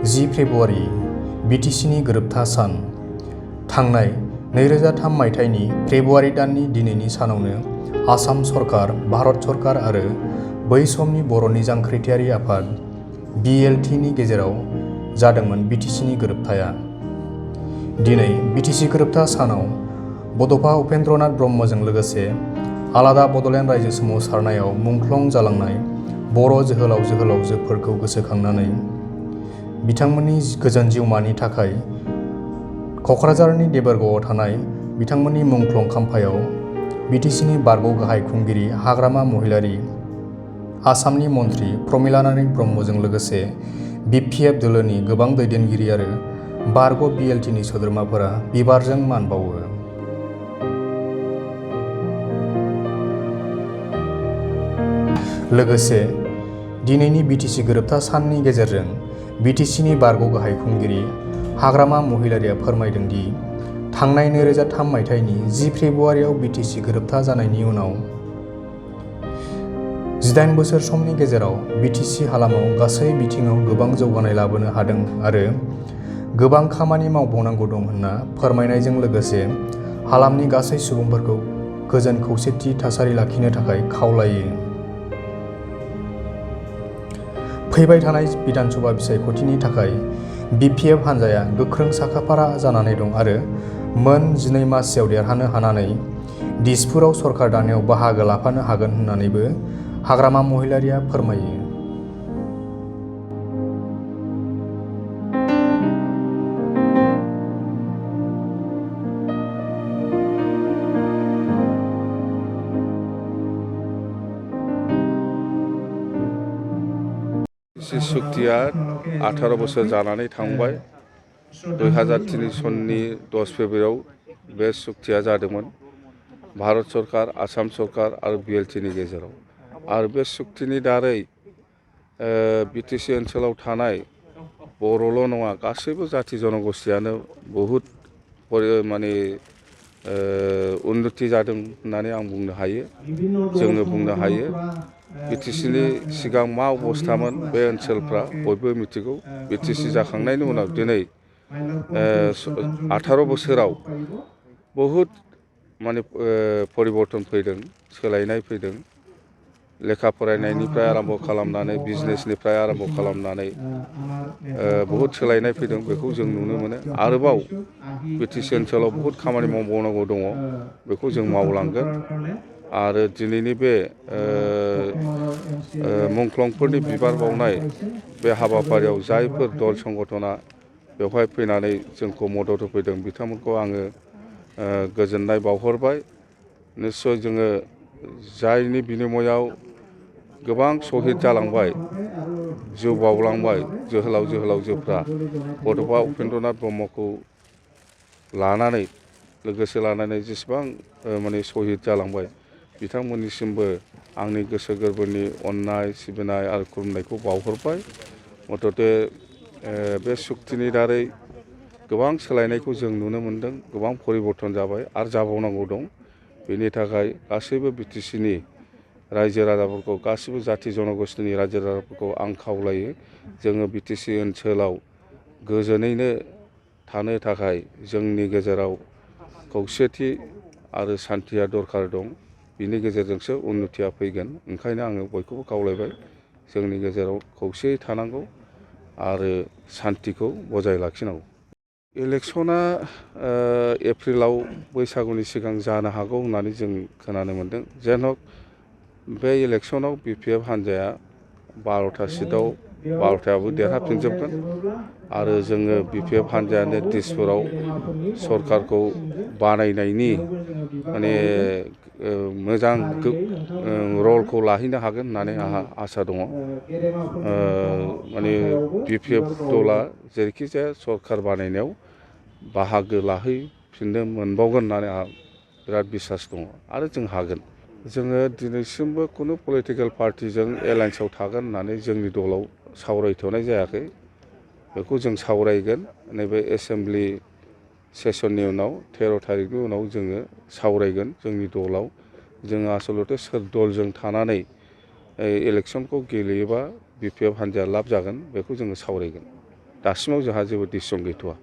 10 February बिटिसिनि गोरोबथा सान। थांनाय 2003 मायथाइनि फेब्रुआरि दाननि दिनैनि सानावनो आसाम सरकार, भारत सरकार आरो बै समनि बर'नि जांख्रिथायारि आफाद BLTनि गेजेराव जादोंमोन बिटिसिनि गोरोबथाया। दिनै बिटिसि गोरोबथा सानाव बड'फा उपेन्द्रनाथ ब्रह्मजों लोगोसे आलादा बड'लेण्ड रायजो सोमावसारनायाव मुंख्लं जालांनाय बर' जोहोलाव जोहोलावजोफोरखौ गोसोखांनानै बिथांमोननि गोजोन जिउमानि थाखाय क'क्राझारनि देबोरगावआव थानाय बिथांमोननि मुंख्लं खाम्फायाव बिटिसिनि बारग' गाहाय खुंगिरि हाग्रामा महिलारी, आसामनि मन्थ्रि प्रमिला नार्जी ब्रह्मजों लोगोसे BPF दोलोनि गोबां दैदेनगिरि आरो बारग' BLTनि सोद्रोमाफोरा बिबारजों मान बावो। लोगोसे दिनैनि बिटिसि गोरोबथा साननि गेजेरजों बिटिसिनि बारग' गाहाय खुंगिरि हाग्रामा महिलारीआ फोरमायदों दि थांनाय 2003 मायथाइनि 10 फेब्रुआरियाव बिटिसि गोरोबथा जानायनि उनाव 18 बोसोर समनि गेजेराव बिटिसि हालामाव गासै बिथिङाव गोबां जौगानाय लाबोनो हादों आरो गोबां खामानि मावबावनांगौ दं होनना फोरमायनायजों लोगोसे हालामनि गासै सुबुंफोरखौ गोजोन खौसेथि थासारि लाखिनो थाखाय खावलायो। फैबाय थानाय बिधानसभा बिसायख'थिनि थाखाय BPF हान्जाया गोख्रों साखाफारा जानानै दं आरो मोन 12 मासियाव देरहानो हानानै दिसपुराव सरकार दानायाव बाहागो लाफानो हागोन होननानैबो हाग्रामा महिलारीआ फोरमायो। सुक्तिया 18 बोसोर जानानै थांबाय। 2003 सननि 10 फेब्रुआरियाव बे सुक्तिया जादोंमोन भारत सरकार, आसाम सरकार आरो BLTनि गेजेराव। आरो बे सुक्तिनि दारै बिटिसि ओनसोलाव थानाय बर'ल' नङा गासैबो जाथि जनगोष्ठियानो बहुद माने उन्नति जादों होननानै आं बुंनो हायो। जोङो बुंनो हायो बिटिसिनि सिगां मा अबस्थामोन बे ओनसोलफ्रा बयबो मिथिगौ। बिटिसि जाखांनायनि उनाव दिनै 18 बोसोराव बहुद माने परिबर्तन फैदों, सोलायनाय फैदों। लेखा फरायनायनिफ्राय आरम्भ खालामनानै बिजनेसनिफ्राय आरम्भ खालामनानै बहुद सोलायनाय फैदों, बेखौ जों नुनो मोनो। आरोबाव बिटिसि ओनसोलाव बहुद खामानि मावबावनांगौ दङ, बेखौ जों मावलांगोन। आरो दिनैनि बे मुंख्लंफोरनि बिबार बावनाय बे हाबाफारियाव जायफोर दल संगठना बेवहाय फैनानै जोंखौ मदद होफैदों बिथांमोनखौ आङो गोजोननाय बावहरबाय। निस्सय जोङो जायनि बिनिमयआव गोबां सहिद जालांबाय, जिउ बावलांबाय जोहोलाव जोहोलावजोफ्रा बड'फा उपेन्द्रनाथ ब्रह्मखौ लानानै लोगोसे लानानै जेसेबां माने सहिद जालांबाय बिथांमोननिसिमबो आंनि गोसो गोरबोनि अननाय, सिबिनाय आरो खुलुमनायखौ बावहरबाय। मथथे बे सुक्तिनि दारै गोबां सोलायनायखौ जों नुनो मोन्दों, गोबां परिबर्तन जाबाय आरो जाबावनांगौ दं। बेनि थाखाय गासैबो बिटिसिनि रायजो राजाफोरखौ, गासैबो जाथि जनगोष्ठिनि रायजो राजाफोरखौ आं खावलायो जोङो बिटिसि ओनसोलाव गोजोनैनो थानो थाखाय जोंनि गेजेराव खौसेथि आरो सान्थिया दरकार दं। बिनि गेजेरजोंसो उन्नतिया फैगोन। ओंखायनो आङो बयखौबो खावलायबाय जोंनि गेजेराव खौसेयै थानांगौ आरो सान्थिखौ बजाय लाखिनांगौ। इलेक्सना एप्रिलाव बैसागुनि सिगां जानो हागौ होननानै जों खोनानो मोन्दों। जेन हक बे इलेक्सनाव BPF हान्जाया 12टा सिटआव 12टायाबो देरहाफिनजोबगोन आरो जोङो BPF हान्जायानो दिसपुराव सरकारखौ बानायनायनि माने मोजां रलखौ लाहैनो हागोन होननानै आंहा आसा दङ। माने BPF दला जेरैखि जाया सरकार बानायनायाव बाहागो लाहैफिननो मोनबावगोन होननानै आंहा बिराद बिसास दङ आरो जों हागोन। जोङो दिनैसिमबो खुनु पलिटिकेल पार्टिजों एलायन्सआव थागोन होननानै जोंनि दलाव सावरायथ'नाय जायाखै। बेखौ जों सावरायगोन नैबे एसेमब्लि सेसननि उनाव 13 थारिखनि उनाव जोङो सावरायगोन जोंनि दलाव। जोङो आसलथे सोर दलजों थानानै इलेक्सनखौ गेलेयोबा BPF हान्जाया लाब जागोन बेखौ जोङो सावरायगोन। दासिमाव जोंहा जेबो डिसिसन गैथ'वा।